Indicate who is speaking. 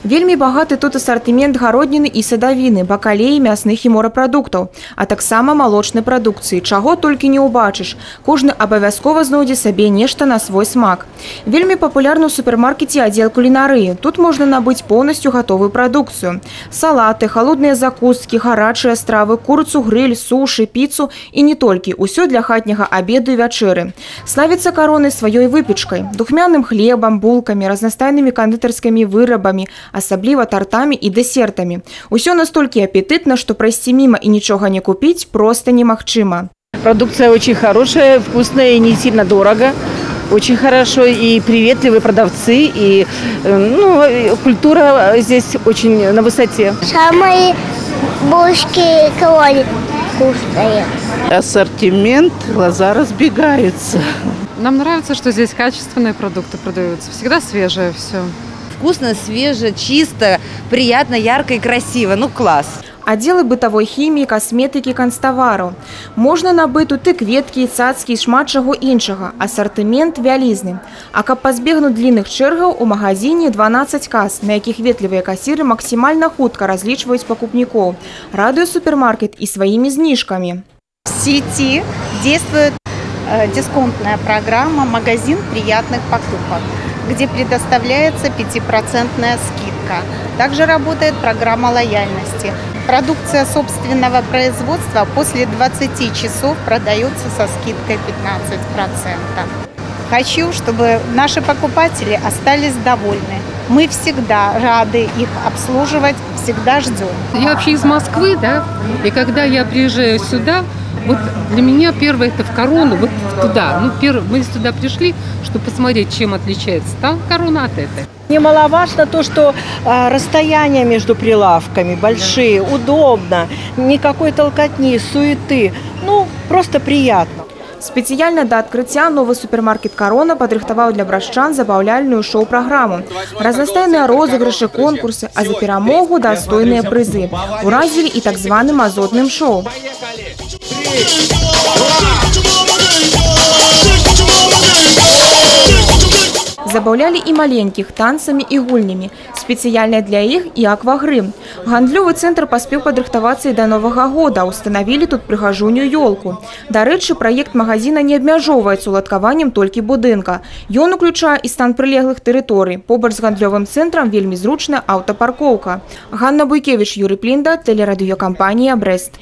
Speaker 1: Вельмі багаты тут асартымент гародніны і садавіны, бакалеі, мясных і морапрадуктаў, а таксама малочнай прадукцыі, чаго толькі не ўбачыш. Кожны абавязкова знойдзе сабе нешта на свой смак. Вельмі папулярны ў супермаркеце аддзел кулінарыі. Тут можна набыць поўнасцю гатовую прадукцыю. Салаты, халодныя закускі, гарачыя стравы, курыцу грыль, сушы, піцу і не толькі. Усё для хатняга абеду і вячэры. Славіцца Каронай сваёй выпечкай, духмяным хлебам, булкамі, разнастайнымі кандытарскімі вырабамі, асабліва тартамі і дэсертамі. Усё настолькі апетытна, што прайсці міма і нічога не купіць проста немагчыма.
Speaker 2: Продукция очень хорошая, вкусная и не сильно дорого. Очень хорошо, и приветливые продавцы, и культура здесь очень на высоте.
Speaker 3: Самые булочки Короне вкусные.
Speaker 4: Ассортимент, глаза разбегаются.
Speaker 5: Нам нравится, что здесь качественные продукты продаются, всегда свежее все.
Speaker 6: Вкусно, свеже, чисто, приятно, ярко и красиво. Ну, класс.
Speaker 1: Аддзелы бытавой хіміі, касметыкі, канцтавараў. Можна набыць тут і кветкі, і цацкі, і шмат чаго іншага. Асартымент вялізны. А каб пазбегнуць длінных чэргаў, у магазине 12 кас, на якіх ветлівыя касіры максімальна хутка разлічваюць пакупнікоў. Радуе супермаркет і сваімі зніжкамі.
Speaker 7: В сети действует дисконтная программа «Магазин приятных покупок», где предоставляется 5% скидка. Также работает программа лояльности. Продукция собственного производства после 20 часов продается со скидкой 15%. Хочу, чтобы наши покупатели остались довольны. Мы всегда рады их обслуживать, всегда ждем.
Speaker 5: Я вообще из Москвы, да, и когда я приезжаю сюда, вот для меня первое это в Корону, вот туда. Мы сюда пришли, чтобы посмотреть, чем отличается там Корона от этой.
Speaker 8: Немаловажно то, что расстояния между прилавками большие, удобно, никакой толкотни, суеты. Ну, просто приятно.
Speaker 1: Спецыяльна да адкрыцця новы супермаркет «Карона» падрыхтаваў для брашчан забаўляльную шоу-праграму. Разнастайныя розыгрышы, конкурсы, а за перамогу дастойныя прызы. Уразілі і так званым азотным шоу. Забаўлялі і маленькіх танцамі і гульнямі. Спецыяльна для іх і аквагрым. Гандлёвы цэнтр паспеў падрыхтавацца і да Новага года. Устанавілі тут прыгажуню ёлку. Дарэчы, праект магазина не абмяжоўваецца уладкаваннем толькі будынка. Ён уключае і стан прылеглых тэрыторый. Побач з гандлёвым цэнтрам вельмі зручная аўтапаркоўка. Ганна Буйкевіч, Юрый Плінда, тэлерадыёкампанія «Брэст».